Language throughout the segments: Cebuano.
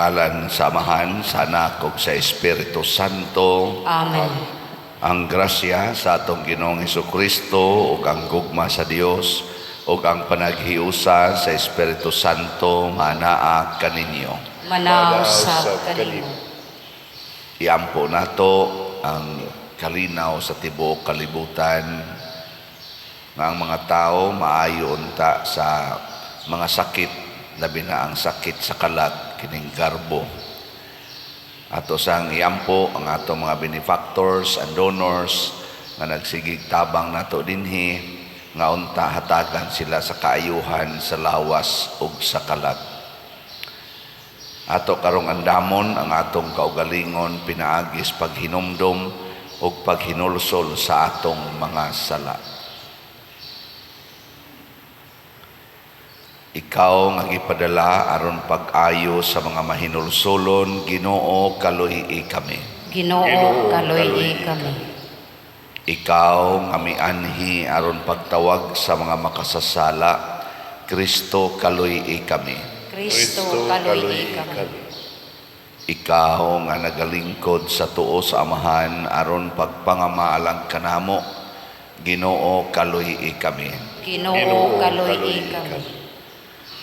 Sa ngalan sa Amahan, sa Anak ug sa Espiritu Santo. Amen. Ang grasya sa atong Ginoong Kristo ug ang gugma sa Dios ug ang panaghiusa sa Espiritu Santo manaa kaninyo. Manaa usab kanimo. Iampo nato ang kalinaw sa tibuok kalibutan nga ang mga tao maayo unta sa mga sakit, labi na ang sakit sa kalat, kining garbo. Ato sang iampo ang atong mga benefactors and donors nga nagsigig tabang nato dinhi, nga unta hatagan sila sa kaayuhan sa lawas ug sa kalat. Ato karong andamon ang atong kaugalingon pinaagis paghinumdom ug paghinulsol sa atong mga sala. Ikaw nga gipadala aron pag-ayo sa mga mahinulsolon, Ginoo, kaluy-i kami. Ginoo, kaluy-i kami. Ikaw nga mianhi aron pagtawag sa mga makasasala, Kristo, kaluy-i kami. Kristo, kaluy-i kami. Ikaw nga nagalingkod sa tuo sa Amahan aron pagpangamaalang kanamo, Ginoo, kaluy-i kami. Ginoo, kaluy-i kami.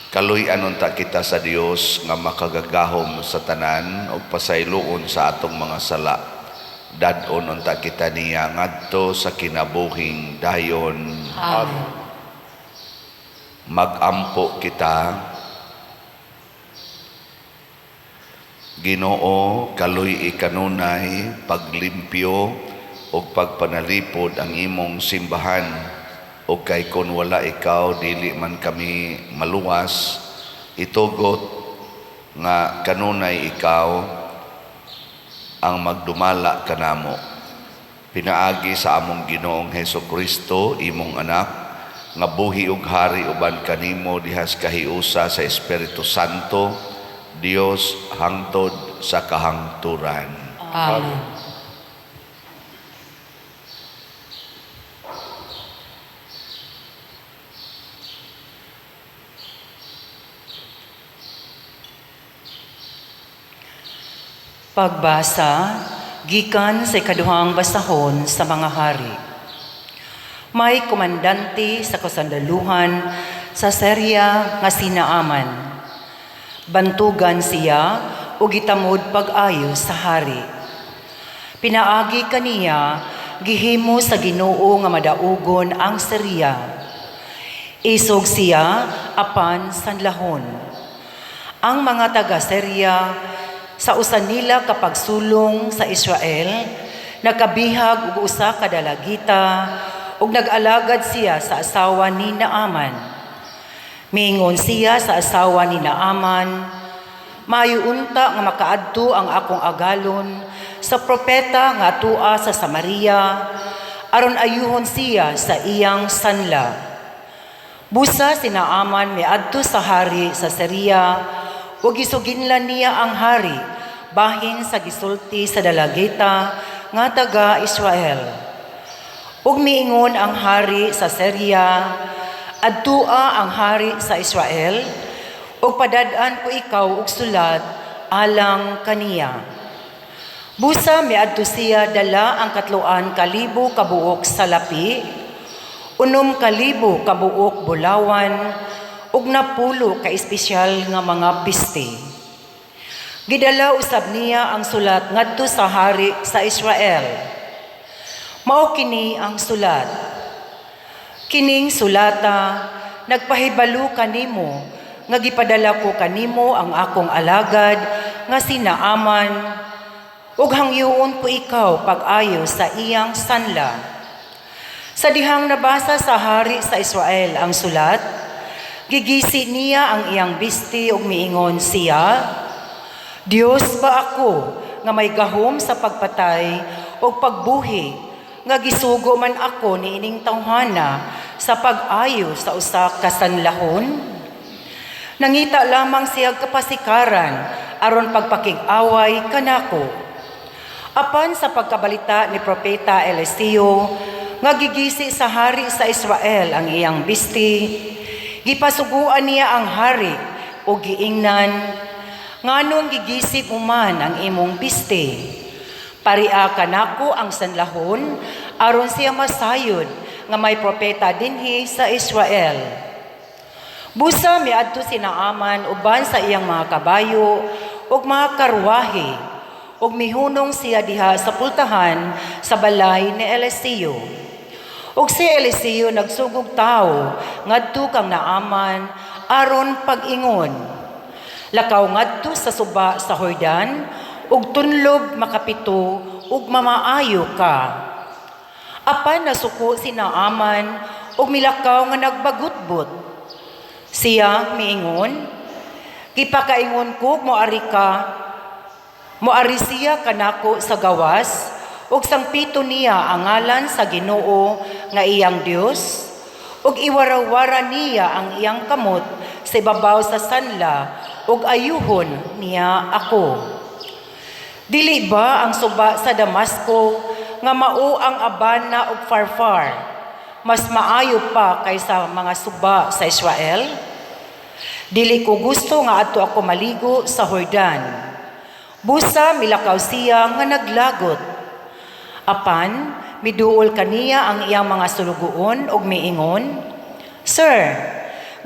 Kaluy-an unta kita sa Dios nga makagagahom sa tanan ug pasayloon sa atong mga sala. Dad-on unta kita niya ngadto sa kinabuhing dayon. Amen. Magampo kita. Ginoo, kaluy-i kanunay paglimpyo ug pagpanalipod ang imong simbahan, ug kay kon wala ikaw dili man kami maluwas, itugot nga kanunay ikaw ang magdumala kanamo. Pinaagi sa among Ginoong Hesus Kristo, imong anak, nga buhi ug hari uban kanimo dihas kahiusa sa Espiritu Santo, Dios hangtod sa kahangturan. Amen. Pagbasa gikan sa ikaduhang basahon sa mga hari. May komandante sa kasandaluhan sa Syria nga si Naaman. Bantugan siya ug gitamod pag-ayo sa hari. Pinaagi kaniya gihimo sa Ginoo nga madaugon ang Syria. Isog siya apan sanlahon. Ang mga taga-Syria sa usa nila kapagsulong sa Israel, nakabihag og usa ka dalagita ug nag-alagad siya sa asawa ni Naaman. Miingon siya sa asawa ni Naaman, "Maayo unta nga makaadto ang akong agalon sa propeta nga atua sa Samaria, aron ayuhon siya sa iyang sanla." Busa si Naaman miadto sa hari sa Syria, ug gisuginlan niya ang hari bahin sa gisulti sa dalagita nga taga Israel. Ug miingon ang hari sa Syria, "Adtua ang hari sa Israel, ug padad-an ko ikaw og sulat alang kaniya." Busa miadto siya dala ang 3,000 kabuok salapi, 6,000 kabuok bulawan, ug 10 ka espesyal nga mga piste. Gidala usab niya ang sulat ngadto sa hari sa Israel. Mao kini ang sulat. Kining sulata nagpahibalo kanimo nga gipadala ko kanimo ang akong alagad nga si Naaman, ug hangyoon ko ikaw pag-ayo sa iyang sanla. Sa dihang nabasa sa hari sa Israel ang sulat, gigisi niya ang iyang bisti ug miingon siya, "Dios ba ako nga may gahom sa pagpatay ug pagbuhi, nga gisugo man ako niining tawhana sa pag-ayo sa usa ka sanlahon? Nangita lamang siya kapasikaran aron pagpakig-away kanako." Apan sa pagkabalita ni Propeta Eliseo nga gigisi sa hari sa Israel ang iyang bisti, gipasuguan niya ang hari ug giingnan, Nganong gigisip mo man ang imong biste? Paria kanako ang sanlahon aron siya masayod nga may propeta dinhi sa Israel." Busa miadto si Naaman uban sa iyang mga kabayo ug mga karwahe ug mihunong siya diha sa pultahan sa balay ni Eliseo. Ug si Eliseo nagsugog tawo ngadto kang Naaman aron pag-ingon, "Lakaw ngadto sa suba sa Jordan ug tunlob makapito ug mamaayo ka." Apan nasuko si Naaman ug milakaw nga nagbagutbot. Siya miingon, "Gipakaingon ko moari ka, moari siya kanako sa gawas, ug sangpito niya ang ngalan sa Ginoo nga iyang Dios, ug iwarawara niya ang iyang kamot sa ibabaw sa sanla, ug ayuhon niya ako. Dili ba ang suba sa Damasco nga mao ang Abana ug Farfar mas maayo pa kaysa mga suba sa Israel? Dili ko gusto nga adto ako maligo sa Jordan." Busa milakaw siya nga naglagot. Apan miduol kaniya ang iyang mga sulugoon ug miingon, "Sir,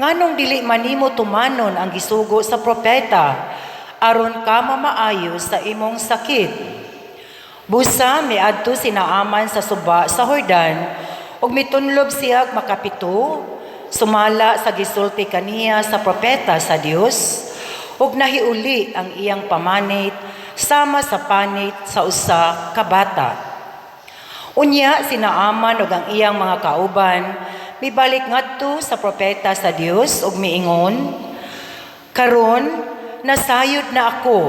nganong dili man nimo tumanon ang gisugo sa propeta aron ka mamaayo sa imong sakit?" Busa miadto si Naaman sa suba sa Jordan ug mitunlob siya makapito sumala sa gisulti kaniya sa propeta sa Dios, ug nahiuli ang iyang pamanit sama sa panit sa usa ka bata. Unya si Naaman ug ang iyang mga kauban mibalik ngadto sa propeta sa Dios ug miingon, "Karon nasayod na ako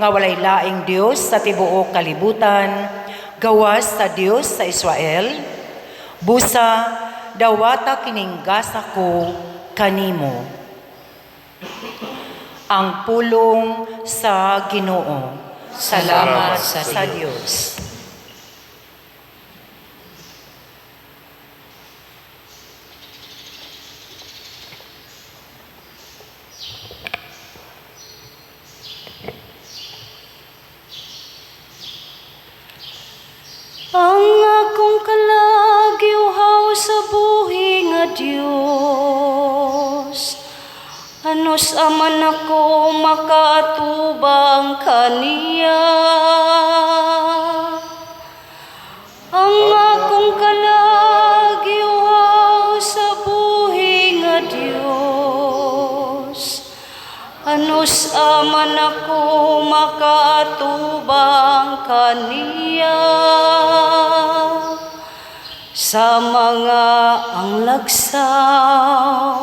nga walay laing Dios sa tibuok kalibutan gawas sa Dios sa Israel. Busa dawata kining gasa ko kanimo." Ang pulong sa Ginoo. Salamat sa sa Dios. Dios. Ang akong kalag giuhaw sa buhi nga Dios. Anus aman ako makaatubang kaniya? Ang akong kalag giuhaw sa buhi nga Dios. Anus aman ako makaatubang kaniya? Sa mga ang lagsaw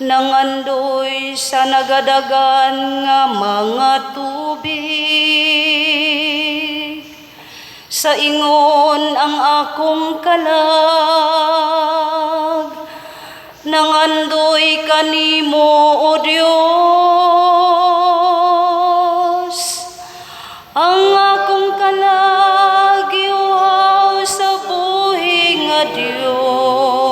nangandoy sa nagadagan nga mga tubig, sa ingon ang akong kalag nangandoy kanimo, O Dios. Ang akong kalag giuhaw sa buhi nga Dios.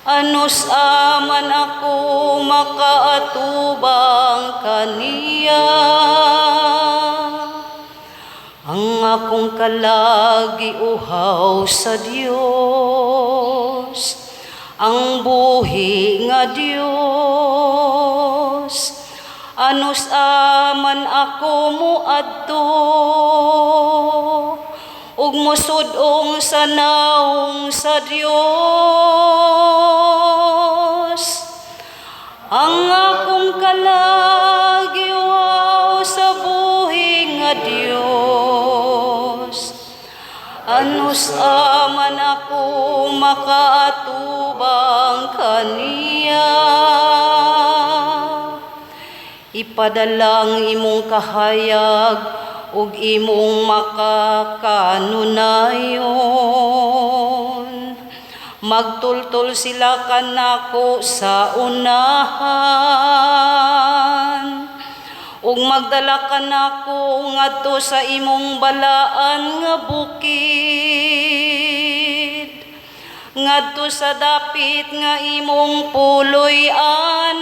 Anus aman ako makaatubang kaniya? Ang akong kalag giuhaw sa Dios, ang buhi nga Dios. Anus aman ako muadto ug musud-ong sa naong sa Dios? Ang akong kalag giuhaw sa buhi nga Dios. Anus aman ako makaatubang kaniya? Ipadalang imong kahayag ug imong makakanunayon. Magtultol sila kanako sa unahan ug magdala kanako ngadto sa imong balaan nga bukid, ngadto sa dapit nga imong puloy-anan.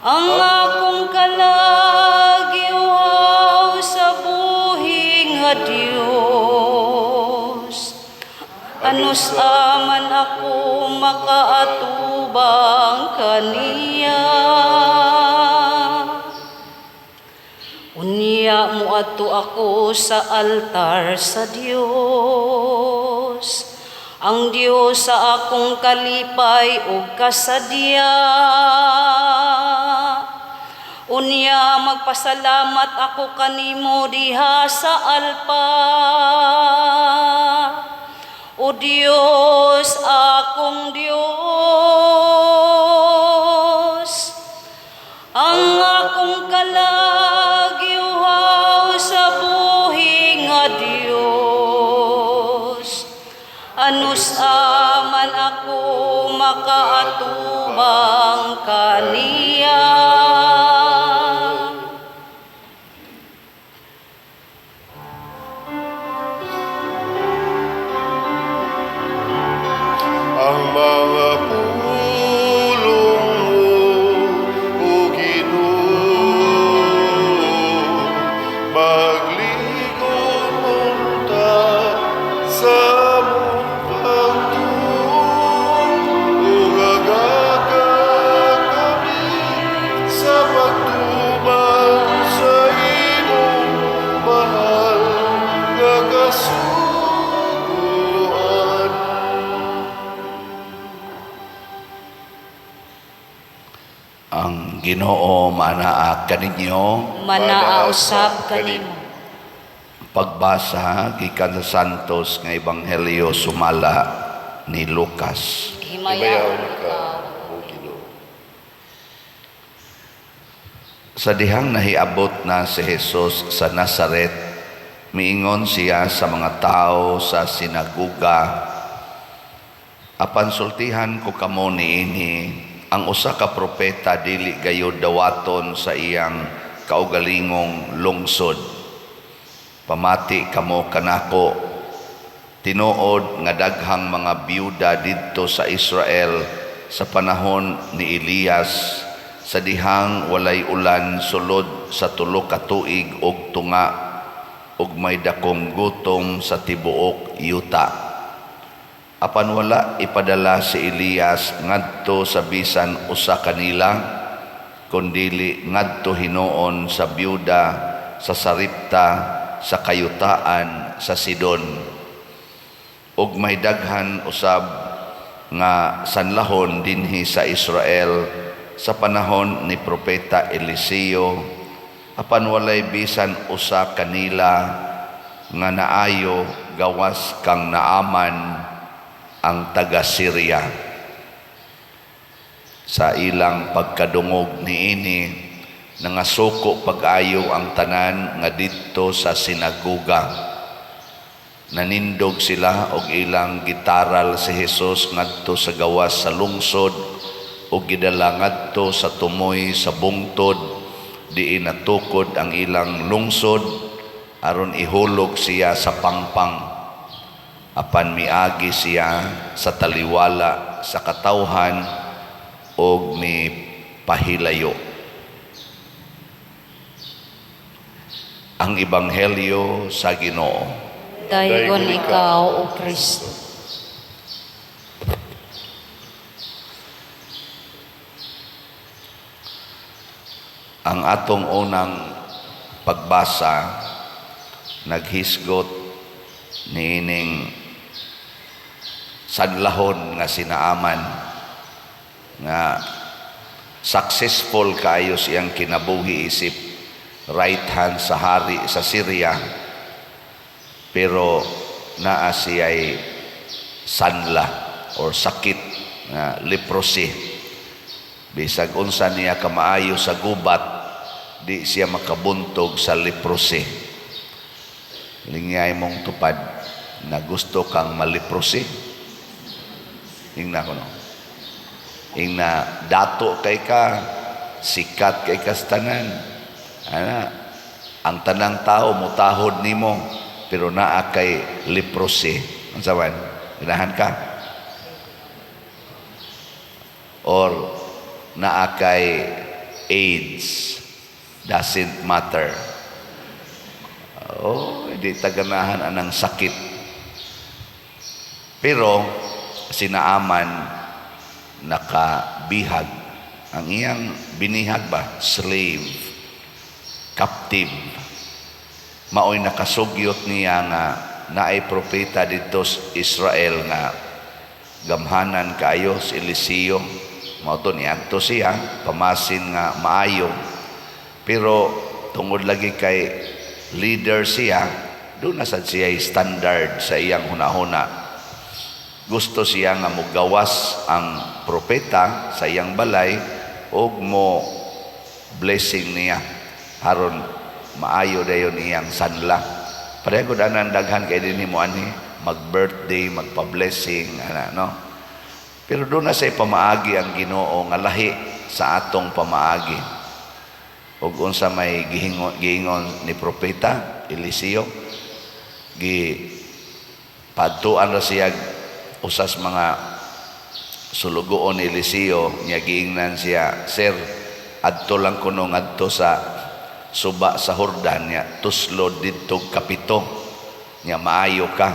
Ang akong kalag giuhaw sa buhi nga Dios. Anus-a man ako makaatubang kaniya? Unya moadto ako sa altar sa Dios, ang Dios sa akong kalipay ug kasadya. Unya magpasalamat ako kanimo diha sa altar. O Dios, akong Dios, ang akong kalag giuhaw sa buhi nga Dios. Anus-a man ako makaatubang kaniya? Ang mga pulong mo, O Ginoo, magligon unta sa among pagtuo, ug agaka kami sa pagtuman sa imong mahal nga kasuguan. Ang Ginoo manaa kaninyo. Manaa usab kanimo. Pagbasa gikan sa Santos nga Ebanghelyo sumala ni Lucas. Himayaon Himayaon ikaw. ka, O Ginoo. Sa dihang nahiabot na si Jesus sa Nazaret, miingon siya sa mga tao sa sinaguga, "Apan sultihan ko kamo niini, ang usa ka propeta dili gayud dawaton sa iyang kaugalingong lungsod. Pamati kamo kanako, tinuod nga daghang mga biyuda didto sa Israel sa panahon ni Elias, sa dihang walay ulan sulod sa 3 ka tuig og tunga, ug may dakong gutom sa tibuok yuta. Apan wala ipadala si Elias ngadto sa bisan usa kanila, kundili ngadto hinuon sa biyuda sa Sarepta sa kayutaan sa Sidon. Ug may daghan usab nga sanlahon dinhi sa Israel sa panahon ni Propeta Eliseo, apan walay bisan usa kanila nga naayo gawas kang Naaman ang taga Syria." Sa ilang pagkadungog niini, nangasuko pag-ayo ang tanan nga didto sa sinagoga. Nanindog sila og ilang gitaral si Jesus ngadto sa gawas sa lungsod og gidala ngadto sa tumoy sa bungtod diin natukod ang ilang lungsod aron ihulog siya sa pangpang. Apan miagi siya sa taliwala sa katawhan og mipahilayo. Ang Ebanghelyo sa Ginoo. Daygon ikaw, O Kristo. Ang atong unang pagbasa naghisgot niining sanlahon nga si Naaman nga successful kaayo siyang kinabuhi isip right hand sa hari sa Syria, pero naa siya'y sanla or sakit nga leprosy. Bisag unsa niya kamaayo sa gubat, di siya makabuntog sa leprosy. Lingyay mong tupad na gusto kang maleprosy. Ingna ko no. Ingna dato kay ka, sikat kay ka sa tanan. Ana, ang tanang tao mutahod nimo, pero naa kay leprosy. Unsa man? Ganahan ka? Or naa kay AIDS doesn't matter. Oh, hindi taganahan anang sakit. Pero si Naaman nakabihag. Ang iyang binihag ba? Slave. Captive. Maoy nakasugyot niya nga naay propeta didto sa Israel nga gamhanan kaayo, si Eliseo. Mao to niadto siya pamasin nga maayo. Pero tungod lagi kay leader siya, duna sad siya standard sa iyang hunahuna. Gusto siya nga mogawas ang propeta sa iyang balay og mo blessing niya aron maayo dayon iyang sanla. Pareho gud anan daghan kay dinhi mo anhi mag-birthday, magpa-blessing ana, no? Pero duna say pamaagi ang Ginoo nga lahi sa atong pamaagi. Ug unsa may giingon ni propeta Eliseo, gi padtuan ra siya usas mga sulugoon ni Eliseo niya. Giingnan siya, "Sir, adto lang kuno ngadto sa suba sa Jordan niya, tuslod didto kapito niya, maayo ka."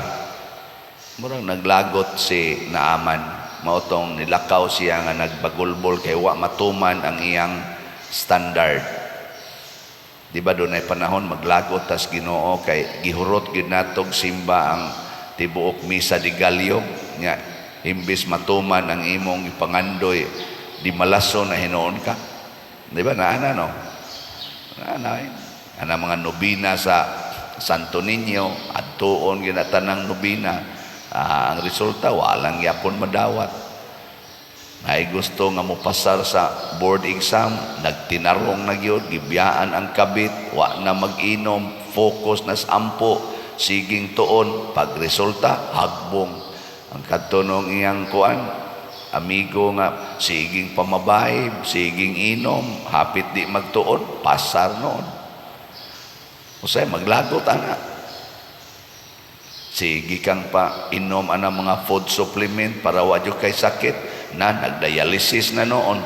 Murang naglagot si Naaman. Mao tong nilakaw siya nga nagbagulbol kay wa matuman ang iyang standard. Di ba dunay panahon maglagot tas Ginoo kay gihurot gyud natog simba ang tibuok Misa de Gallo nya, imbis matuman ang imong ipangandoy, di malaso na hinuon ka? Di ba naana, no? Naana eh. Ana mga nobina sa Santo Niño, adtuon ginatanang nobina. Ah, ang resulta, walang yapon madawat. Ay gusto nga mopasar sa board exam, nagtinarong na gyud, gibiyaan ang kabit, wa na mag-inom, focus na sa ampo, siging tuon, pag resulta, hagbong. Ang kadto iyang kuan, amigo nga siging pamabay, siging inom, hapit di magtuon, pasar noon. Usay maglagot ana. Sige kang pa inom ana mga food supplement para wa jud kay sakit na, nagdialysis na noon.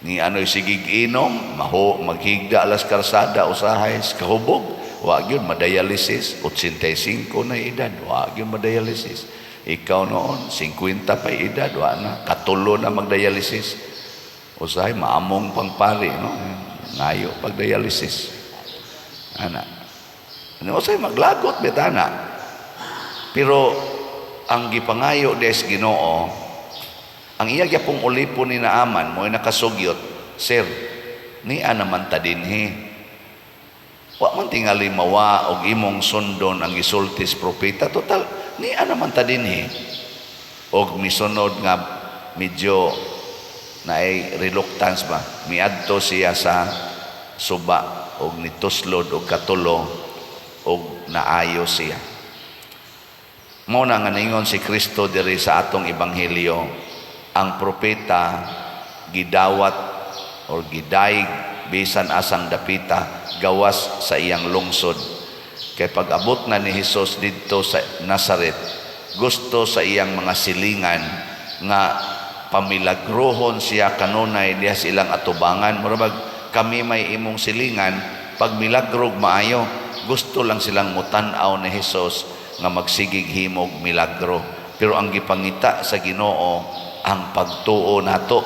Ni ano'y sigig inom, maho maghigda alas karsada usahay kahubog, wa gyud madialysis. 85 na edad, wa gyud madialysis. Ikaw noon, 50 pa edad, wa na, katulo na magdialysis. Usahay maamong pang pari, no? Ngayo pagdialysis. Ana. Ano, usahay maglagot bitana. Pero ang gipangayo des Ginoo, ang iya gyapong ulipon ni Naaman mo nakasugyot, "Sir, nia naman ta dinhi. Wa man tingali mawa og imong sundon ang gisultis propeta. Total, nia naman ta dinhi." Og misunod nga medyo naay reluctance ba, miadto siya sa suba og nituslod og katulo og naayo siya. Mao na nga ningon si Kristo diri sa atong ebanghelyo, ang propeta gidawat or gidayeg bisan asang dapita gawas sa iyang lungsod. Kay pag-abot na ni Hesus didto sa Nazaret, gusto sa iyang mga silingan nga pamilagrohon siya kanunay diha sa ilang atubangan. Murag kami may imong silingan, pag milagrog maayo. Gusto lang silang mutan-aw ni Hesus nga magsigig himog milagro. Pero ang gipangita sa Ginoo ang pagtuo nato.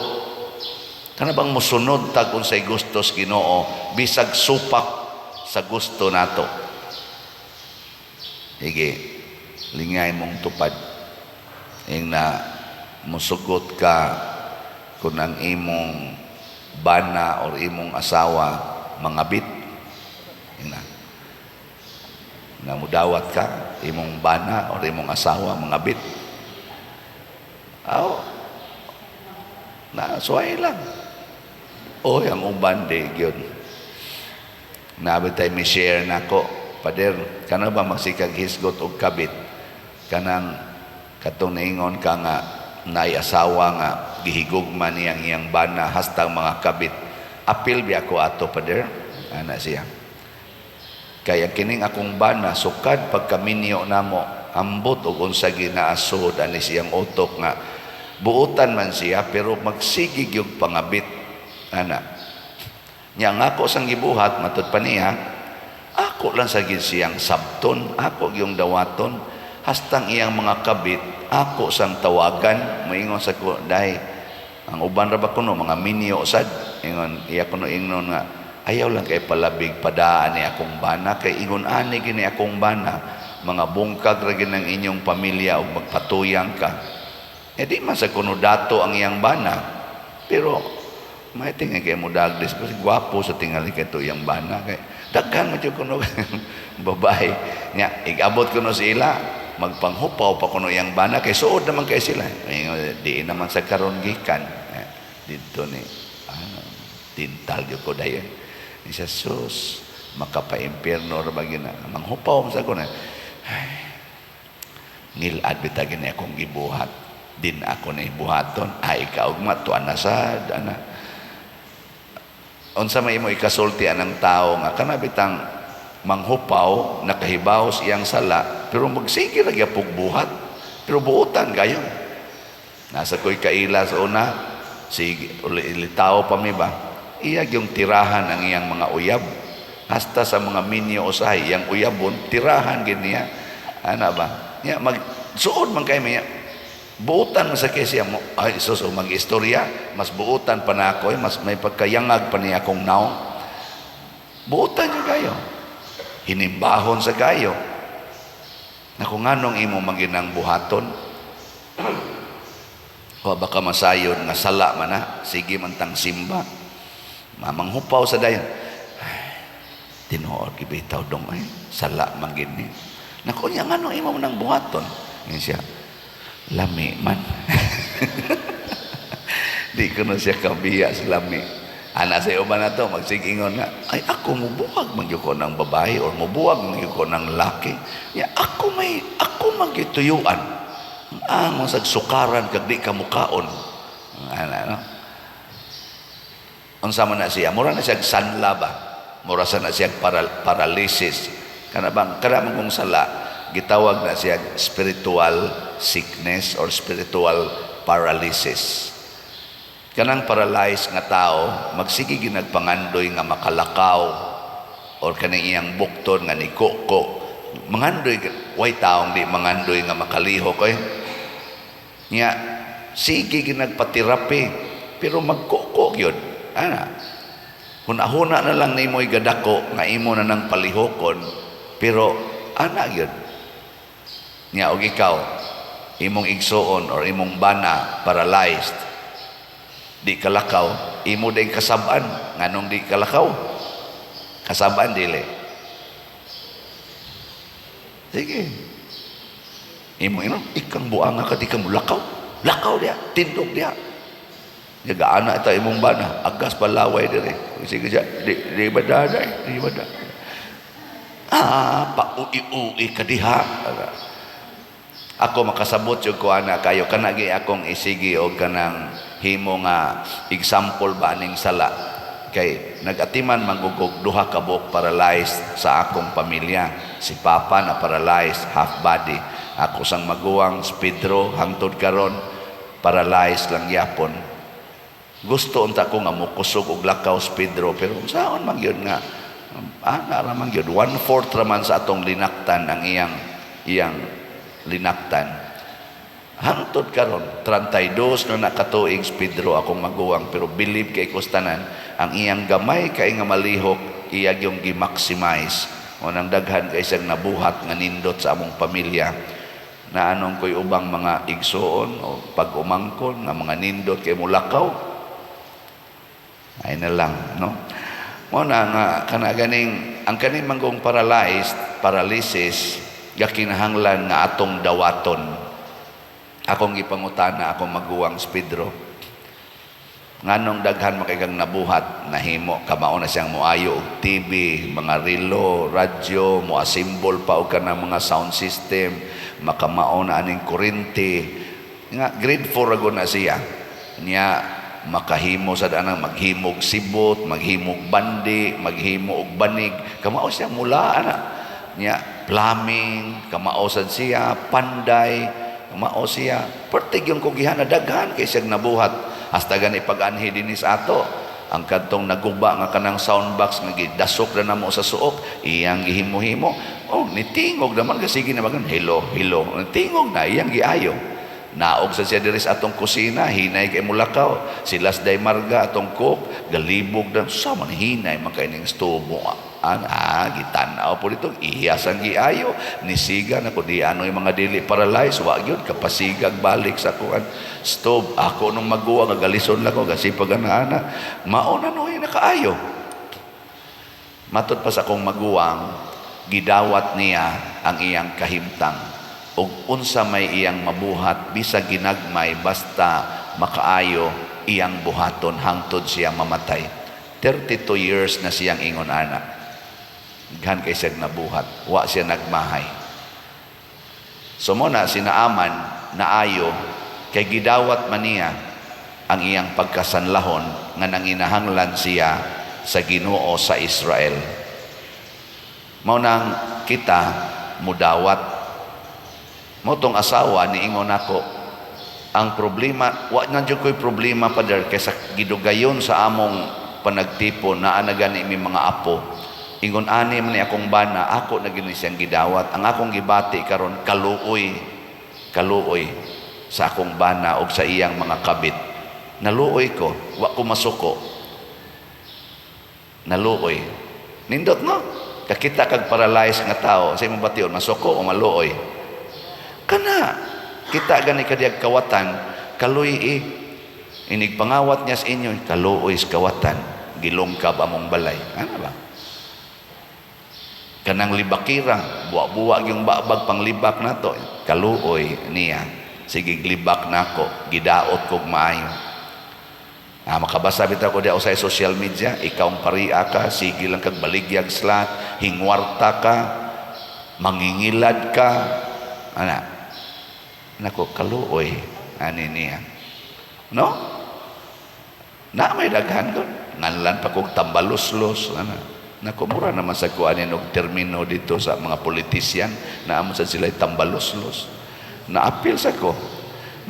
Kana bang musunod tag unsay gusto sa Ginoo bisag supak sa gusto nato. Sige, lingay mong tupad. Ing na musugot ka kung ang imong bana or imong asawa mangabit. Ing na na mudawat ka imong bana or imong asawa mangabit. Aw, na suway lang. Oy, ang uban di gyud. Nabi tay mi share nako, "Pader, kana ba magsikag hisgot og kabit? Kanang katong naingon ka nga naay asawa nga gihigugma niyang iyang bana hastang mga kabit. Apil biya ko ato, pader?" Ana siya. "Kaya kining akong bana, sukad pagkaminyo namo, ambot og unsa ginaasod ani siyang utok nga buutan man siya pero magsigig yung pangabit ana." Nya nga ako sang gibuhat, matud pa niya, ako lang sa gid siyang sabton, ako gyung dawaton, hastang iyang mga kabit, ako sang tawagan. Moingon sa ko, "Day, ang uban ra ba kuno mga minyo sad." Ingon iya kuno, ingnon nga, "Ayaw lang kay palabig padaan ni akong bana, kay ingon ani gini akong bana, mga bungkag ra gid ng inyong pamilya ug magpatuyang ka." Eh di man sa kuno dato ang iyang bana, pero may tingin kay mo daglis kasi gwapo sa tingali kay to iyang bana, kay daghan man jud kuno babae nya. Igabot kuno sila, magpanghupaw pa kuno iyang bana kay suod naman kay sila. Ingon, di naman sa karon gikan eh, didto ni tintal gyud ko dayon ni siya. Sus, makapa-impierno ra ba gina manghupaw man sa ko na. Ay, ngilad bitaw gini akong gibuhat, din ako na ibuhaton ay kaugma tuan na sad ana. Unsa may imo ikasulti anang tao nga kana bitang manghupaw, nakahibaw sa iyang sala, pero magsige ra gyapog buhat, pero buotan kayo? Nasa ko'y kaila sa una, sige ilitaw pa mi ba, iya yung tirahan ang iyang mga uyab, hasta sa mga minyo usahay iyang uyabon tirahan gid niya ana ba. Nya mag suod man kay niya, buotan man sa kay siya mo. Ay sus, o mag-istorya, mas buotan pa na ako eh, mas may pagkayangag pa niya akong naong. Buotan niyo kayo, hinimbahon sa kayo na kung anong imo maginang buhaton. O baka masayod nga sala man na, sige man tang simba, mamanghupaw sa dayon. Ay, tinuod gibitaw dong ay sala man gid ni. Naku nya, ngano imo man ang buhaton? Ingon siya, "Lami man." Di ko na siya kabiya sa lami. Ana sa uban na to, magsigingon nga, "Ay ako mubuwag man gyud ko ng babae or mubuwag man gyud ko ng laki. Ya, ako may, ako man gyud tuyuan." Ang sa sukaran kag di ka mukaon. Ana, no? Unsa man na siya? Mura na siya sanla ba? Mura sa na siya paralysis. Kana bang kana man kung sala, gitawag na siya spiritual sickness or spiritual paralysis. Kanang paralyzed nga tao, magsige ginagpangandoy nga makalakaw or kaning iyang bukton nga ni kuko. Mangandoy, way taong di mangandoy nga makalihok eh. Nya, sige ginagpatirapi, pero magkuko yun. Ana, hunahuna na lang nimo gadako nga imo na nang palihokon, pero ana gyud. Nya og ikaw, imong igsuon or imong bana paralyzed, di kalakaw, imo din kasab-an nganong di kalakaw? Kasab-an dili. Sige. Imo ino, ikang buanga ka, di ka mo lakaw. Lakaw diya, tindog diya. Nagaana ita imong bana, agas palaway dire. Sige siya, di, di ba daday, di ba daday. Ah, paui-ui ka diha. Ako makasabot jud ko ana kayo, kana gi akong isigi og kanang himo nga example ba aning sala, kay nagatiman manggugog duha ka buok paralyzed sa akong pamilya. Si papa na paralyzed half body, ako sang maguwang si Pedro hangtod karon paralyzed lang yapon. Gusto unta ko nga mokusog og lakaw si Pedro, pero saon man gyud nga ana ra man gyud, one fourth ra man sa atong linaktan ang iyang iyang linaktan. Hangtod karon, 32 na nakatuig si Pedro, akong maguwang, pero believe kay kustanan ang iyang gamay kay nga malihok, iya yung gi-maximize o nang daghan kay siyang nabuhat nga nindot sa among pamilya na anong ko'y ubang mga igsuon o pag-umangkon nga mga nindot kay mulakaw ay na lang, no? Mo na nga kana ganing ang kaning manggong paralyzed, paralysis, gakinahanglan nga atong dawaton. Akong gipangutana akong maguwang si Pedro, nganong daghan makaigang nabuhat, nahimo kamao na siyang moayo og TV, mga relo, radyo, mo assemble pa og kanang mga sound system, makamao na aning kuryente nga grade 4 ra na siya. Niya makahimo sa anang maghimog sibot, maghimog bandi, maghimo og banig, kamao siya mula ana. Niya plumbing kamao sad siya, panday kamao siya, pertig yung kugihana, daghan kay siyang nabuhat hasta gani pag-anhi dinhi sa ato. Ang kadtong naguba nga kanang sound box nga gidasok na namo sa suok, iyang gihimo-himo. Oh, nitingog naman kasi, sige naman, "Hello, hello." Nitingog na, iyang giayo. Naog sa siya diri sa atong kusina, hinay kay mulakaw. Sila day marga atong cook, galibog na sa man, hinay man kay ning stobo. An ah gitan-aw po dito, iyas ang giayo. Nisiga na ko di ano yung mga dili paralyzed, wa gyud kapasigag balik sa kuan stove. Ako nung maguwa nga galison lang ko gasipag ana ana. Mao na no nakaayo. Matod pa sa akong maguwang, gidawat niya ang iyang kahimtang ug unsa may iyang mabuhat, bisag ginagmay, basta makaayo, iyang buhaton hangtod siya mamatay. 32 years na siyang ingon ana. Daghan kay siya nabuhat, wa siya nagmahay. So mo na si Naaman naayo kay gidawat man niya ang iyang pagkasanlahon nga nanginahanglan siya sa Ginoo sa Israel. Mao nang kita mudawat. Mo tong asawa ni ingon nako, ang problema, wa na jud ko'y problema, Pader, kaysa gidugayon sa among panagtipon naa na gani mi mga apo. Ingon ani man ni akong bana, ako na gini siyang gidawat. Ang akong gibati karon, kaluoy, kaluoy sa akong bana og sa iyang mga kabit. Naluoy ko, wa ko masuko. Naluoy. Nindot, no? Kakita kag paralyzed nga tao, sa imong bation, masuko o maluoy? Kana kita gani kadiyag kawatan, kaluy eh. Inig pangawat niya sa inyo, kaluoy sa kawatan, gilungkab among balay. Ano ba? Kanang libakira, buwa-buwa yung babag panglibak nato, kaluoy niya. Sige, libak nako, gidaot kog maayo. Ah, makabasa bitaw ko diya sa social media, ikaw ang paria ka, sige lang kag baligyag slot, hingwarta ka, mangingilad ka, ana. Nako, kaluoy ani niya. No? Na may daghan ko. Nganlan pa kog tambaluslos, ana. Nako, mura naman sa kuanin og termino dito sa mga politisyan na amo sa sila tambaluslos. Naapil sa ko.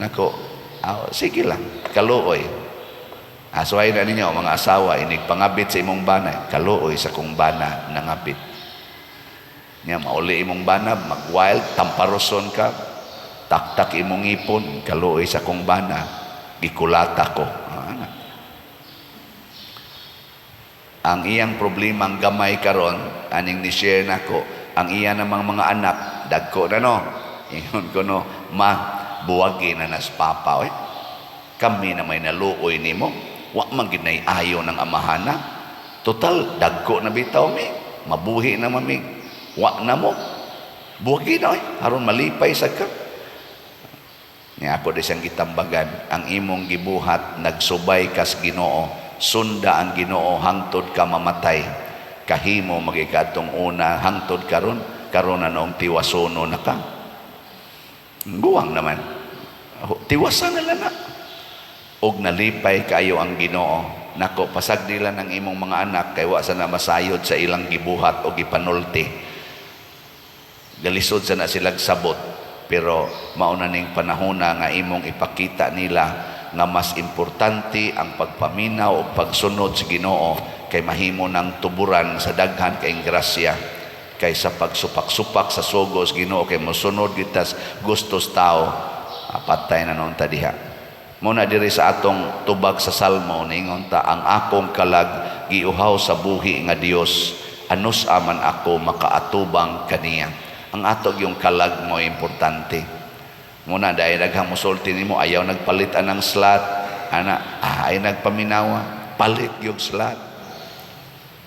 Nako, ah, sige lang, kaluoy. Asway na ninyo, mga asawa, inig pangabit sa imong bana, kaluoy sa kong bana nangabit. Nya mauli imong bana, mag-wild, tamparoson ka, taktak imong ngipon, kaluoy sa kong bana, gikulata ko. Ah, ana. Ang iyang problema ang gamay karon, aning ni share nako, ang iya namang mga anak, dagko na, no. Ingon ko no, "Ma, buwagi na nas papa oy. Kami na may naluoy nimo, wa man gid nay ayo ng amahana. Total dagko na bitaw mi, mabuhi na mami. Wa na mo. Buwagi na oy, aron malipay sad ka." Nga ako di siyang gitambagan, ang imong gibuhat, nagsubay kas Ginoo, sunda ang Ginoo hangtod ka mamatay. Kahimo magikadtong una hangtod karon, karon na noong tiwasono na ka. Guwang naman. Tiwasan na lang na. Og nalipay kayo ang Ginoo. Nako, pasagdi lang ang imong mga anak kay wa sa na masayod sa ilang gibuhat o gipanulti. Galisod sa na silag sabot, pero mauna ning panahona nga imong ipakita nila nga mas importante ang pagpaminaw o pagsunod sa Ginoo kay mahimo ng tuburan sa daghan kay grasya kaysa pagsupak-supak sa sugos Ginoo kay mosunod gitas gustos tao. Patay na noon ta diha. Muna diri sa atong tubag sa Salmo, niingon ta, "Ang akong kalag giuhaw sa buhi nga Dios, anus aman ako makaatubang kaniya." Ang ato yung kalag mo importante. Muna dahil daghang musulti nimo, ayaw nagpalit anang slot ana, ah, ay nagpaminawa, palit yung slot.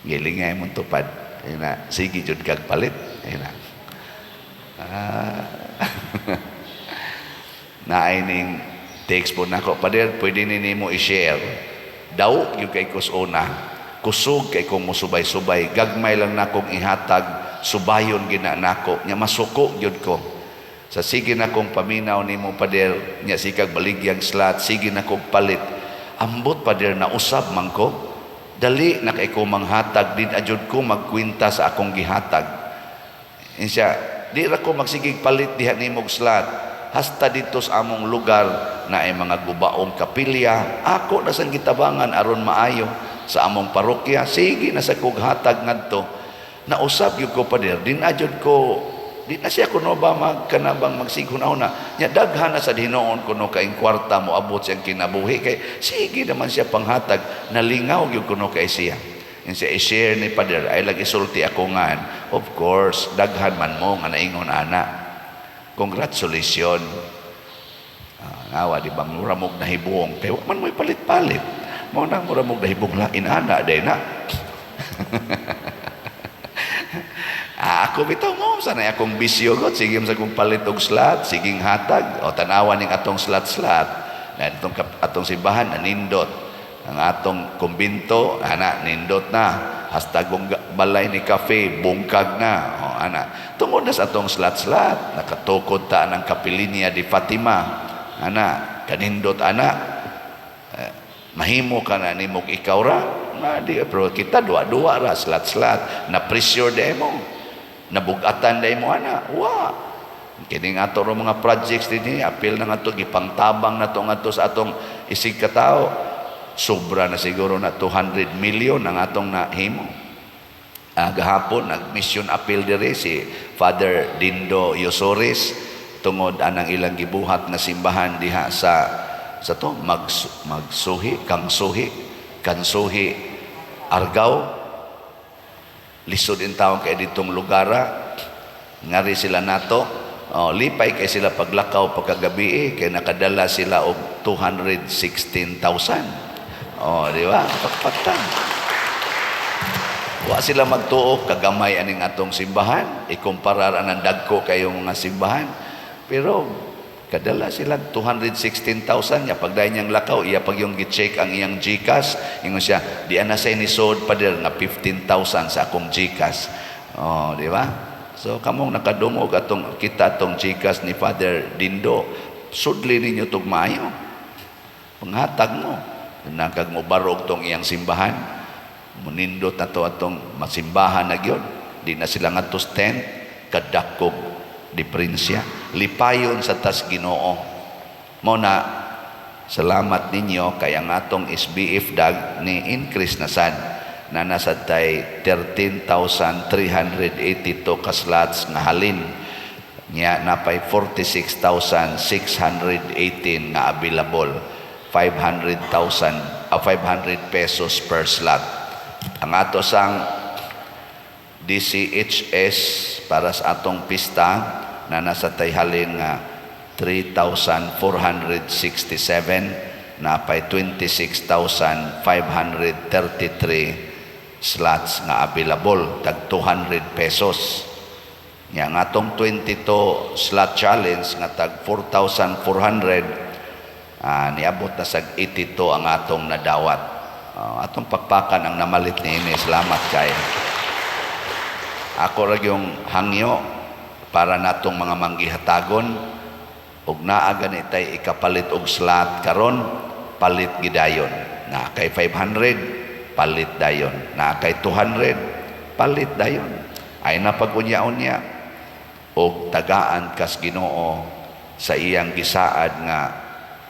Gilingay mong tupad. Ayun na, sige jud kag palit. Ayun na. Ah. Naay ning text po nako, "Pader, pwede ni nimo i-share." Daw yung kay kusuna. Kusog kay kong musubay-subay. Gagmay lang nakong ihatag, subayon gina nako. Nya masuko gyud ko. Sa sige na kong paminaw nimo, Pader, nya sikag baligyag slot, sige na kong palit. Ambot, Pader, na usab man ko. Dali na kay ko manghatag, din ajud ko magkwenta sa akong gihatag. Insya, di ra ko magsigig palit diha nimog slot. Hasta dito sa among lugar na ay mga gubaong kapilya, ako na sang gitabangan aron maayo. sa among parokya. Sige na sa kog hatag ngadto. Nausab gyud ko, pader, di na jud ko, di na siya kuno ba magkanabang magsighuna-una nya. Daghan na sa hinuon kuno kaing kwarta mo abot siyang kinabuhi kay sige naman siya panghatag. Nalingaw gyud kuno kay siya. Yung siya i-share ni pader ay lagi sulti ako nga, of course daghan man mo nga naingon ana. Congratulations. Ah, ngawa di ba, mura mog nahibuong kay wa man mo'y palit-palit mo na, mura mog nahibong lain ana day na. Ah, ako bitaw mo sanay akong bisyo god, sige sa kong palit og slot, siging hatag. O tanawa ning atong slot-slot na atong atong simbahan nanindot. Ang atong kumbinto ana nindot na, hastag balay ni cafe bungkag na. O ana tungod na sa atong slot-slot, nakatukod ta ng Kapilinya di Fatima ana, kanindot ana. Eh, mahimo ka na nimog ikaw ra na di, pero kita duwa-duwa ra slot-slot na pressure de mo, nabugatan dai mo ana wa. Kining ato ro mga projects dinhi, apil na nga to, gipangtabang na to ngadto sa atong isig katao. Sobra na siguro na 200 million ang atong nahimo. Ah, gahapon nag-mission appeal diri si Father Dindo Yosores tungod anang ilang gibuhat nga simbahan diha sa to magsuhi kangsuhi kansuhi Argao. Lisod in taon kay ditong lugara, ngari sila nato. Oh, lipay kay sila paglakaw pagkagabi eh, kay nakadala sila og 216,000. Oh, di ba? Pakpakta. Wa sila magtuo kagamay aning atong simbahan, ikumparar anang dagko kayong mga simbahan. Pero kadala sila 216,000 nya pagdayon niyang lakaw, iya pag yung gi-check ang iyang GCash, ingon siya, di ana say ni sod pader nga 15,000 sa akong GCash. Oh, di ba? So kamong nakadungog atong kita atong GCash ni Father Dindo, sudli ninyo tug maayo. Panghatag mo nagkag mo barog tong iyang simbahan, munindot na to atong masimbahan na gyud. Di na sila ngadto sa tent, kadakog diferensya. Lipayon sa tas Ginoo mo na. Salamat ninyo kay ang atong SBF dag ni increase na sad na nasa tay 13,382 ka slots nga halin nya, napay 46,618 nga available, 500,000, 500 pesos per slot. Ang ato sang DCHS para sa atong pista na nasa tay halin nga 3,467, napay 26,533 slots nga available, tag 200 pesos. Nya ang atong 22 slot challenge nga tag 4,400, niabot na sa 82 ang atong nadawat. Atong pakpakan ang namalit ni ini. Salamat kay. Ako ra yung hangyo para natong mga manggihatagon og naa gani tay ikapalit og slot karon, palit gidayon. Na kay 500, palit dayon. Na kay 200, palit dayon. Ay na pag-unya-unya og tagaan kas Ginoo sa iyang gisaad nga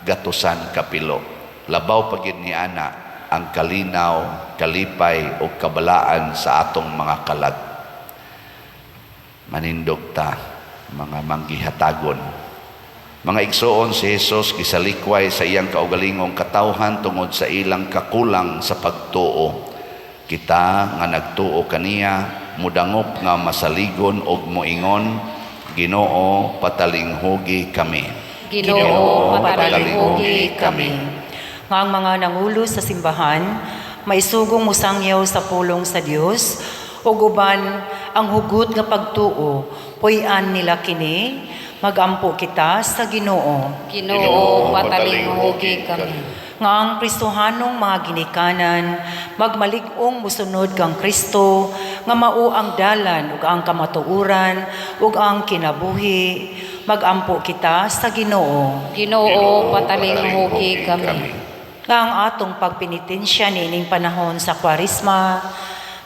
gatusan kapilo. Labaw pagid ni ana ang kalinaw, kalipay ug kabalaan sa atong mga kalag. Manindog ta, mga manggihatagon. Mga igsoon, si Jesus gisalikway sa iyang kaugalingong katawhan tungod sa ilang kakulang sa pagtuo. Kita nga nagtuo kaniya mudangop nga masaligon og moingon, "Ginoo, patalinghugi kami." Ginoo, patalinghugi kami. Nga ang mga nangulo sa simbahan maisugong musangyaw sa pulong sa Dios ug uban ang hugot nga pagtuo, puy-an nila kini. Magampo kita sa Ginoo. Ginoo, patalinghugi kami. Nga ang Kristohanong mga ginikanan magmalig-ong musunod kang Kristo nga mao ang dalan ug ang kamatuoran ug ang kinabuhi. Magampo kita sa Ginoo. Ginoo, patalinghugi kami. Nga ang atong pagpenitensya niining panahon sa Kwaresma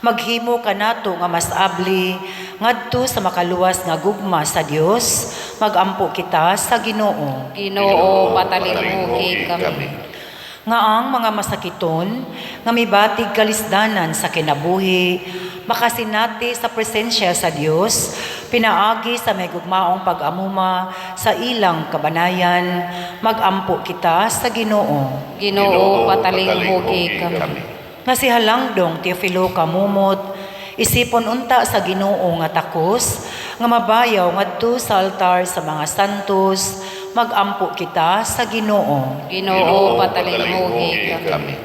maghimo kanato nga mas abli ngadto sa makaluwas nga gugma sa Dios. Magampo kita sa Ginoo. Ginoo, patalinghugi kami. Nga ang mga masakiton nga mibatig kalisdanan sa kinabuhi makasinati sa presensya sa Dios pinaagi sa may gugmaong pag-amuma sa ilang kabanayan, magampo kita sa Ginoo. Ginoo, patalinghugi kami. Nga si Halangdong Teofilo Camomot isipon unta sa Ginoo nga takos nga mabayaw ngadto sa altar sa mga santos, magampo kita sa Ginoo. Ginoo, patalinghugi kami.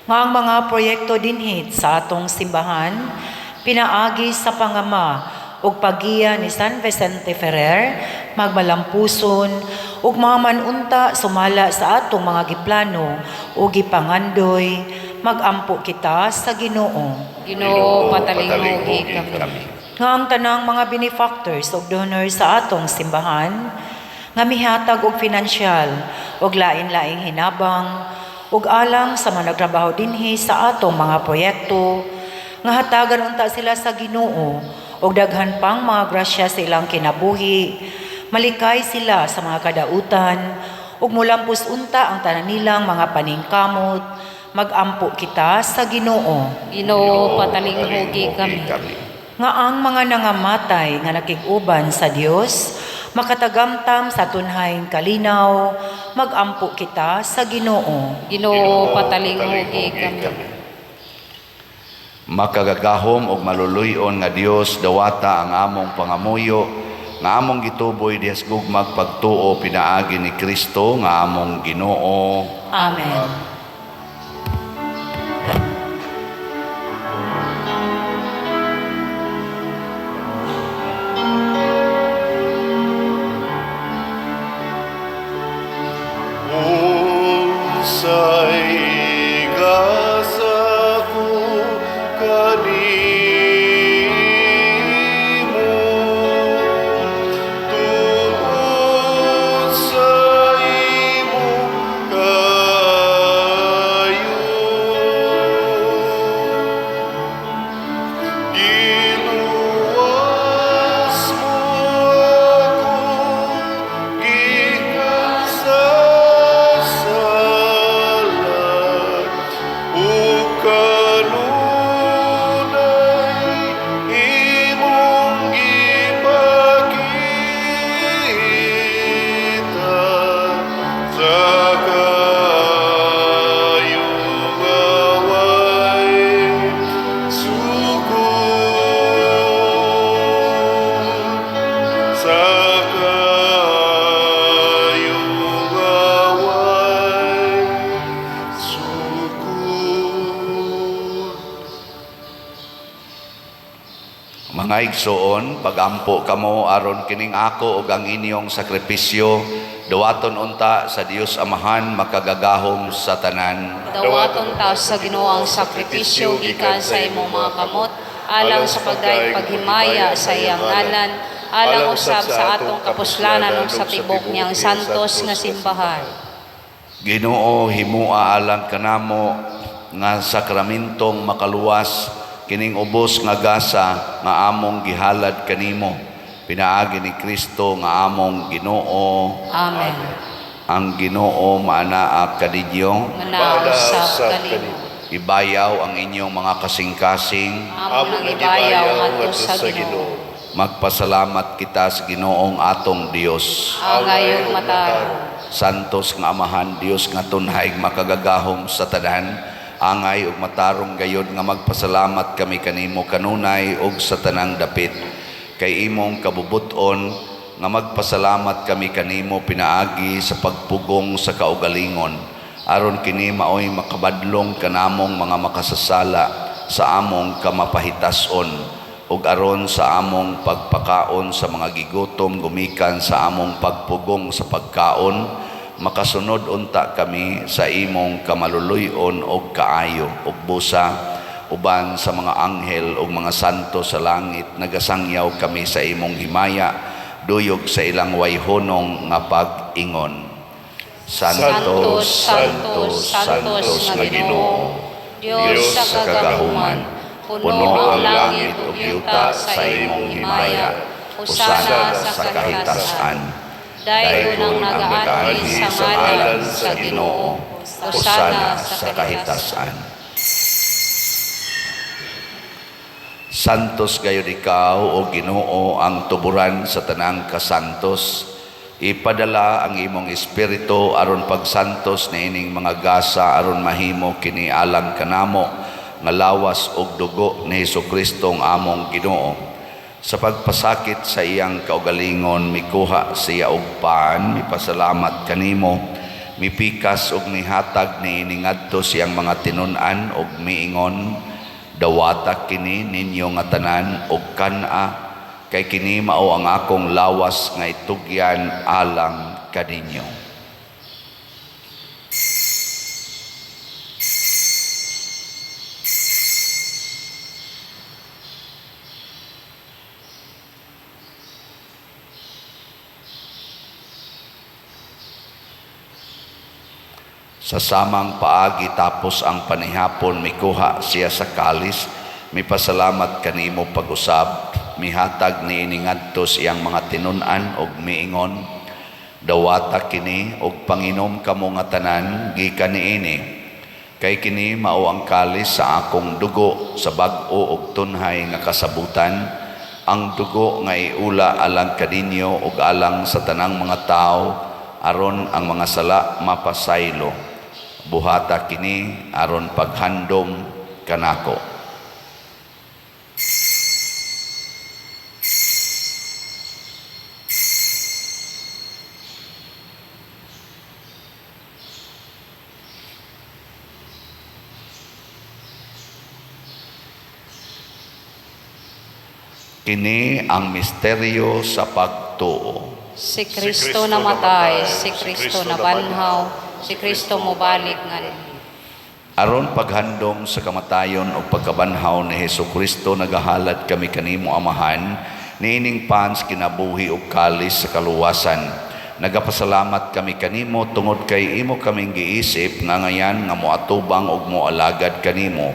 Nga ang mga proyekto dinhit sa atong simbahan pinaagi sa pangama ug paggiya ni San Vicente Ferrer magmalampuson ug maman unta sumala sa atong mga giplano ug gipangandoy, magampo kita sa Ginoo. Ginoo, patalinghugi kami. Nga ang tanang mga benefactors ug donors sa atong simbahan nga mihatag og finansyal ug lain-laing hinabang ug alang sa mga nagtrabaho dinhi sa atong mga proyekto, nga hatagan unta sila sa Ginoo og daghan pang mga grasya sa ilang kinabuhi, malikay sila sa mga kadautan ug mulampos unta ang tanan nilang mga paningkamot, magampo kita sa Ginoo. Ginoo, patalinghugi kami. Nga ang mga nangamatay nga nakig-uban sa Dios makatagamtam sa tunhaing kalinaw, magampo kita sa Ginoo. Ginoo, patalinghugi kami. Makagagahom og maluluy-on nga Dios, dawata ang among pangamuyo nga among gituboy dihas gugmag pagtuo pinaagi ni Kristo nga among Ginoo. Amen. Unsay gasa ko kanimo tungod sa imong kaayo, giluwas mo ako gikan sa sala ug kanunay imong gipakita sa kaayo nga way sukod, sa kaayo nga way sukod. Mga igsoon, pagampo kamo aron kining ako ug ang inyong sakripisyo dawaton unta sa Dios Amahan makagagahom sa tanan. Dawaton ta sa Ginoo ang sakripisyo gikan sa imong mga kamot alang sa pagdayeg paghimaya sa iyang ngalan, alang usab sa atong kapuslanan ug sa tibok niyang santos nga simbahan. Ginoo, himua alang kanamo nga sakramentong makaluwas kining ubos nga gasa nga among gihalad kanimo pinaagi ni Kristo nga among Ginoo. Amen. Ang Ginoo maanaa kadidyo. Manaog sa kanimo. Ibayaw ang inyong mga kasing-kasing. Amo nang ibayaw ngadto sa Ginoo. Magpasalamat kita sa Ginoong atong Dios. Angay ug matarong. Santos nga Amahan, Dios nga tunhay makagagahom sa tanan, angay ug matarong gayod nga magpasalamat kami kanimo kanunay ug sa tanang dapit kay imong kabubut-on nga magpasalamat kami kanimo pinaagi sa pagpugong sa kaugalingon, aron kini maoy makabadlong kanamong mga makasasala sa among kamapahitason ug aron sa among pagpakaon sa mga gigutom gumikan sa among pagpugong sa pagkaon, makasunod unta kami sa imong kamaluluy-on og kaayo ug busa uban sa mga anghel ug mga santo sa langit nagasangyaw kami sa imong himaya duyog sa ilang wayhonong nga pag-ingon. Santo, Santo, Santos nga Ginoo, Dios sa kagahuman, puno ang langit ug yuta sa imong himaya. Hosana sa kahitasan. Daygon ang nagaanhi sa ngalan sa Ginoo. Hosana sa kahitasan. Santos gayud ikaw, o Ginoo, ang tuburan sa tanang kasantos. Ipadala ang imong espiritu aron pagsantos niining mga gasa aron mahimo kini alang kanamo nga lawas ug dugo ni Hesukristo ang among Ginoo. Sa pagpasakit sa iyang kaugalingon, mikuha siya og pan, mipasalamat kanimo, mipikas ug mihatag niini ngadto siyang mga tinun-an ug miingon, "Dawata kini ninyo nga tanan ug kan-a, kay kini mao ang akong lawas nga itugyan alang kaninyo." Sa samang paagi tapos ang panihapon, mikuha siya sa kalis, mipasalamat kanimo pag-usab, mihatag niini ngadto sa iyang mga tinun-an og miingon, "Dawata kini og panginom kamo nga tanan gikan niini, kay kini mao ang kalis sa akong dugo sa bag-o og tunhay nga kasabutan, ang dugo nga iula alang kaninyo ug alang sa tanang mga tawo aron ang mga sala mapasaylo. Buhata kini aron paghandom kanako." Kini ang misteryo sa pagtuo. Si Kristo namatay, si Kristo nabanhaw, si Kristo mobalik nganhi. Aron paghandom sa kamatayon o pagkabanhaw ni Hesukristo, nagahalad kami kanimo, Amahan, niining pan sa kinabuhi ug kalis sa kaluwasan. Nagapasalamat kami kanimo tungod kay imo kaming giisip nga ngayan nga moatubang ug moalagad kanimo.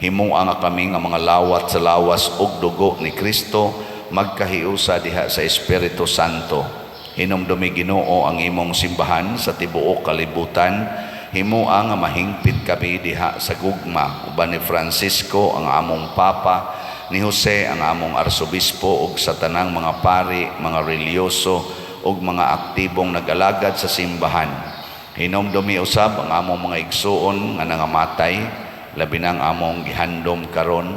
Himoa nga kami nga mga lawat sa lawas ug dugo ni Kristo magkahiusa diha sa Espiritu Santo. Hinumdumi, Ginoo, ang imong simbahan sa tibuok kalibutan. Himoa nga mahingpit kami diha sa gugma uban ni Francisco ang among Papa, ni Jose ang among arsobispo ug sa tanang mga pari, mga relihiyoso ug mga aktibong nag-alagad sa simbahan. Hinumdumi usab ang among mga igsuon nga nangamatay, labi na ang among gihandom karon.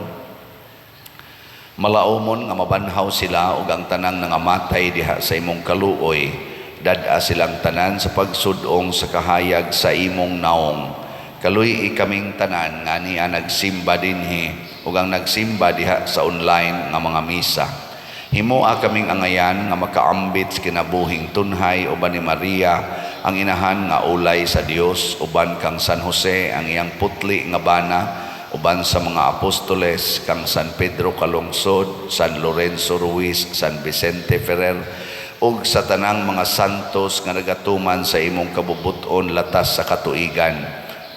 Malaumon nga mabanhaw sila ug ang tanang nangamatay diha sa imong kaluoy. Dad-a silang tanan sa pagsudong sa kahayag sa imong naong. Kaluy-i kaming tanan nga niya nagsimba dinhi ug ang nagsimba diha sa online nga mga misa. Himoa kaming angayan nga makaambit sa kinabuhing tunhay uban ni Maria ang inahan nga ulay sa Dios, uban kang San Jose ang iyang putli nga bana, uban sa mga apostoles kang San Pedro Calungsod, San Lorenzo Ruiz, San Vicente Ferrer ug sa tanang mga santos nga nagatuman sa imong kabubut-on latas sa katuigan.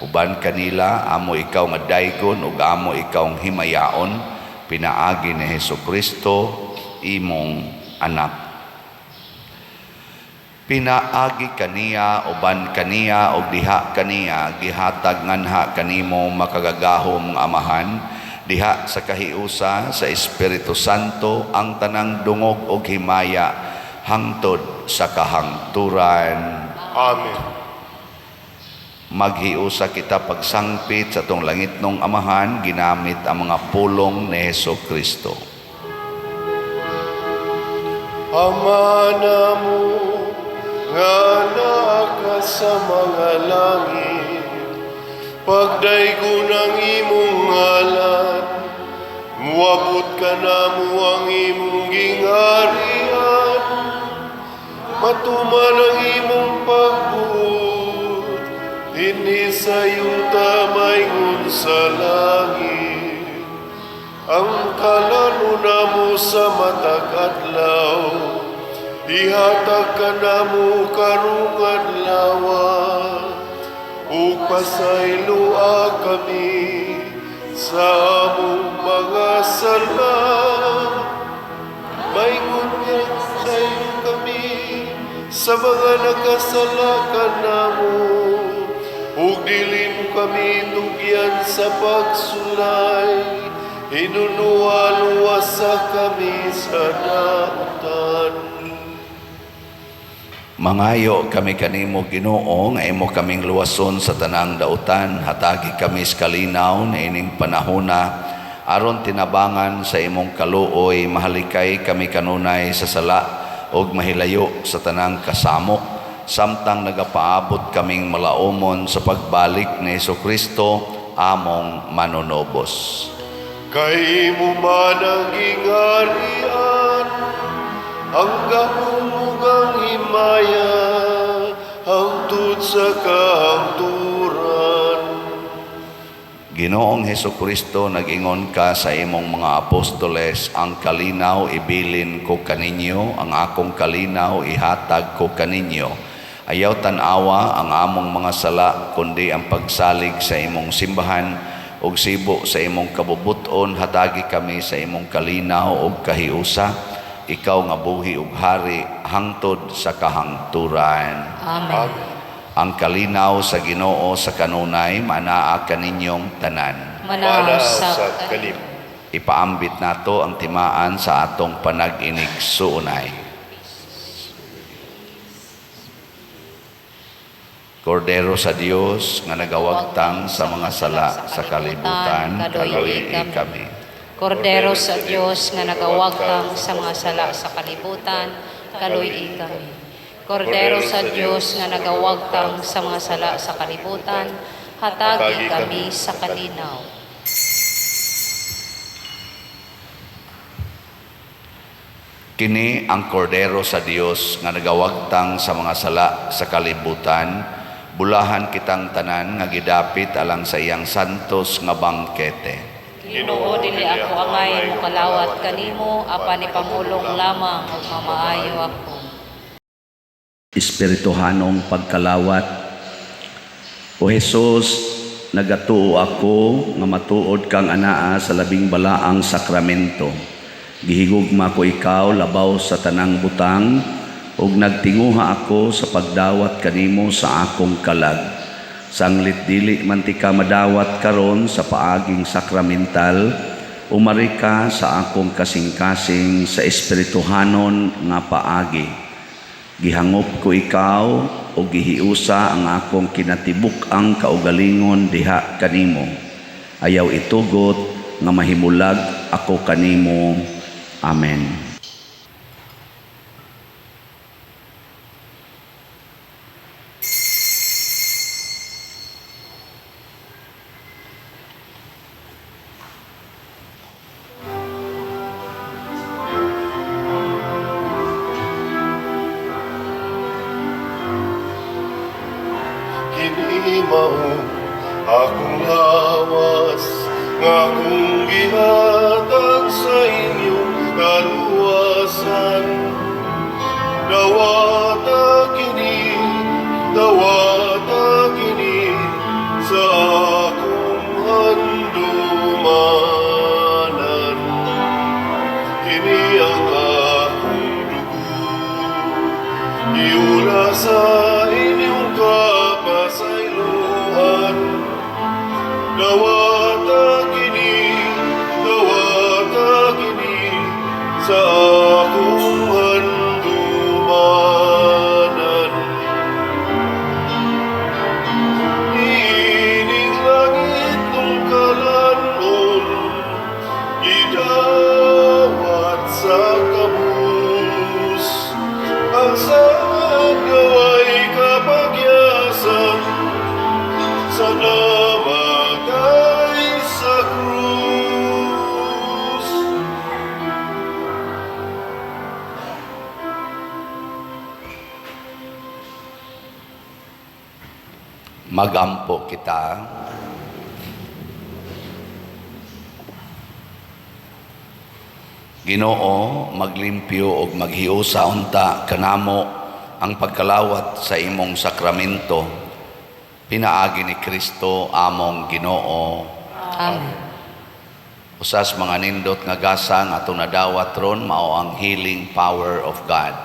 Uban kanila amo ikaw nga daygon ug amo ikaw himayaon, pinaagi ni Hesukristo imong anak. Pinaagi kaniya, uban kaniya ug diha kaniya, gihatag nganha kanimo, makagagahom nga Amahan, diha sa kahiusa sa Espiritu Santo, ang tanang dungog ug himaya hangtod sa kahangturan. Amen. Maghiusa kita pagsangpit sa atong langitnong Amahan ginamit ang mga pulong ni Hesukristo. Ama namo nga naa ka sa mga langit, pagdaygon ang imong ngalan, muabot kanamo ang imong gingharian, matuman ang imong pagbuot, dinhi sa yuta maingon sa langit. Ang kalanon namo sa matag adlaw, ihatag kanamo karong adlawa, ug pasayloa kami sa among mga sala, maingon nga nagpasaylo kami sa mga nakasala kanamo. Ug dili mo kami tugyan sa pagsulay, hinunuha luwasa kami sa dautan. Mangayo kami kanimo, Ginoo, nga imo kaming luwason sa tanang dautan. Hatagi kami sa kalinaw niining panahona aron tinabangan sa imong kaluoy mahalikay kami kanunay sa sala ug mahilayo sa tanang kasamok samtang nagapaabot kaming malaumon sa pagbalik ni Kristo among manunobos. Kay imo man ang gingharian, ang gahom ug ang himaya, hangtod sa kahangturan. Ginoong Heso Kristo, nag-ingon ka sa imong mga apostoles, "Ang kalinaw ibilin ko kaninyo, ang akong kalinaw ihatag ko kaninyo." Ayaw tan-awa ang among mga sala, kundi ang pagsalig sa imong simbahan, ug sibo sa imong kabubuton, hatagi kami sa imong kalinaw ug kahiusa. Ikaw nga buhi ug hari hangtod sa kahangturan. Amen. Ang kalinaw sa Ginoo sa kanunay manaa kaninyong tanan. Manaa usab usab kanimo. Ipaambit nato ang timaan sa atong panag-inigsuonay. Kordero sa Dios nga nagawagtang sa mga sala sa kalibutan, kaluoyi kami. Kordero sa Dios nga nagawagtang sa mga sala sa kalibutan, kaluoyi kami. Kordero sa Dios nga nagawagtang sa mga sala sa kalibutan, hatagi kami sa kalinaw. Kini ang Kordero sa Dios nga nagawagtang sa mga sala sa kalibutan, bulahan kitang tanan nga gidapit alang sa iyang santos nga bangkete. Ginoo, dili ako angay mokalawat kanimo, apan ipamulong lamang ug mamaayo ako. Espirituhanong pagkalawat. O Jesus, nagatuo ako nga matuod kang anaa sa labing balaang sakramento. Gihigugma ko ikaw labaw sa tanang butang ug nagtinguha ako sa pagdawat kanimo sa akong kalag. Sanglit dili man tika madawat karon sa paaging sakramental, umari ka sa akong kasing-kasing sa espirituhanon nga paagi. Gihangop ko ikaw o gihiusa ang akong kinatibuk-ang kaugalingon diha kanimo. Ayaw itugot nga mahimulag ako kanimo. Amen. Kini mao akong lawas nga akong gihatag sa inyong kaluwasan. Dawata kini, dawata kini sa akong handumanan. Kini ang akong dugo, giula sa inyong kapasayloan. Dawata kini sa akong handumanan. Ining langit nung kalanon, gidawat sa kabus. Ang saad gaway kapagyasan sa namatay sa krus. Magampo kita. Ginoo, maglimpyo og maghiusa unta kanamo ang pagkalawat sa imong sakramento pinaagi ni Kristo among Ginoo. Amen. Usas mga nindot nga gasa nga atong nadawat ron mao ang healing power of God.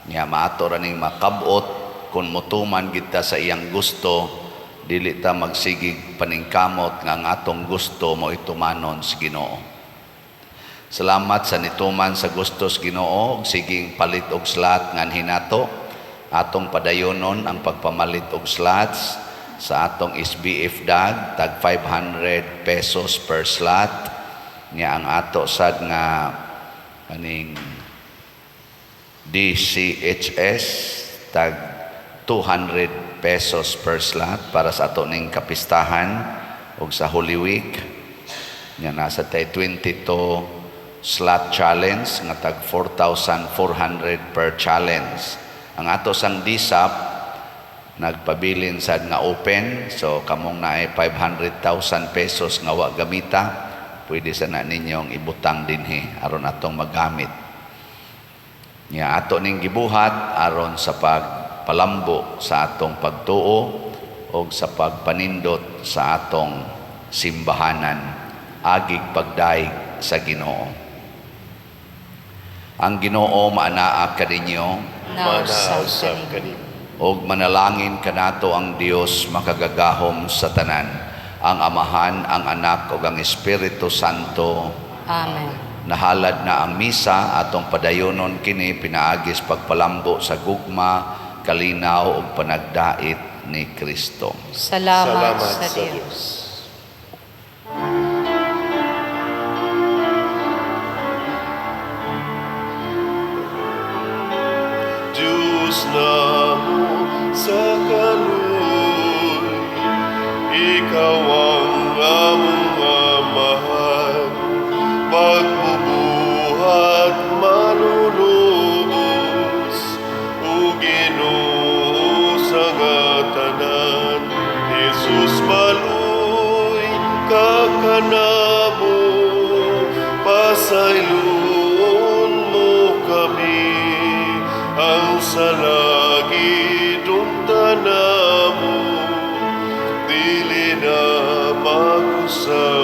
Nya maato ra ning makab-ot kung motuman kita sa iyang gusto. Dili ta magsigig paningkamot nga ang atong gusto mo itumanon sa Ginoo. Salamat sa nituman sa gusto sa Ginoo ug siging palit og slot nganhi nato. Atong padayonon ang pagpamalit og slots sa atong SBF dag, tag 500 pesos per slot. Nga ang ato sad nga kaning DCHS, tag 200 pesos per slot para sa ato ning kapistahan ug sa Holy Week. Nga nasa tay 22 slot challenge nga tag 4,400 per challenge. Ang ato sang DSAP nagpabilin sad nga open, so kamong naay 500,000 pesos nga wa gamita, pwede sa na ninyong ibutang dinhi aron atong magamit. Nya ato ning gibuhat aron sa pagpalambo sa atong pagtuo o sa pagpanindot sa atong simbahanan agig pagdaig sa Ginoo. Ang Ginoo maanaa kaninyo. Nausab Manausab kanimo. kanimo. Og manalangin kanato ang Dios makagagahom sa tanan, ang Amahan, ang Anak ug ang Espiritu Santo. Amen. Nahalad na ang misa, atong padayonon kini pinaagis pagpalambo sa gugma, kalinaw ug panagdait ni Kristo. Salamat, Salamat sa sa Dios. Dios. Diyos namo sa kaluoy, Ikaw ang among Amahan, Magbubuhat manunubos, ug Ginoo sa nga tanan. Jesus, maluoy ka kanamo, pasayloon mo kami, ang salagi dumta namo, dili na makusang.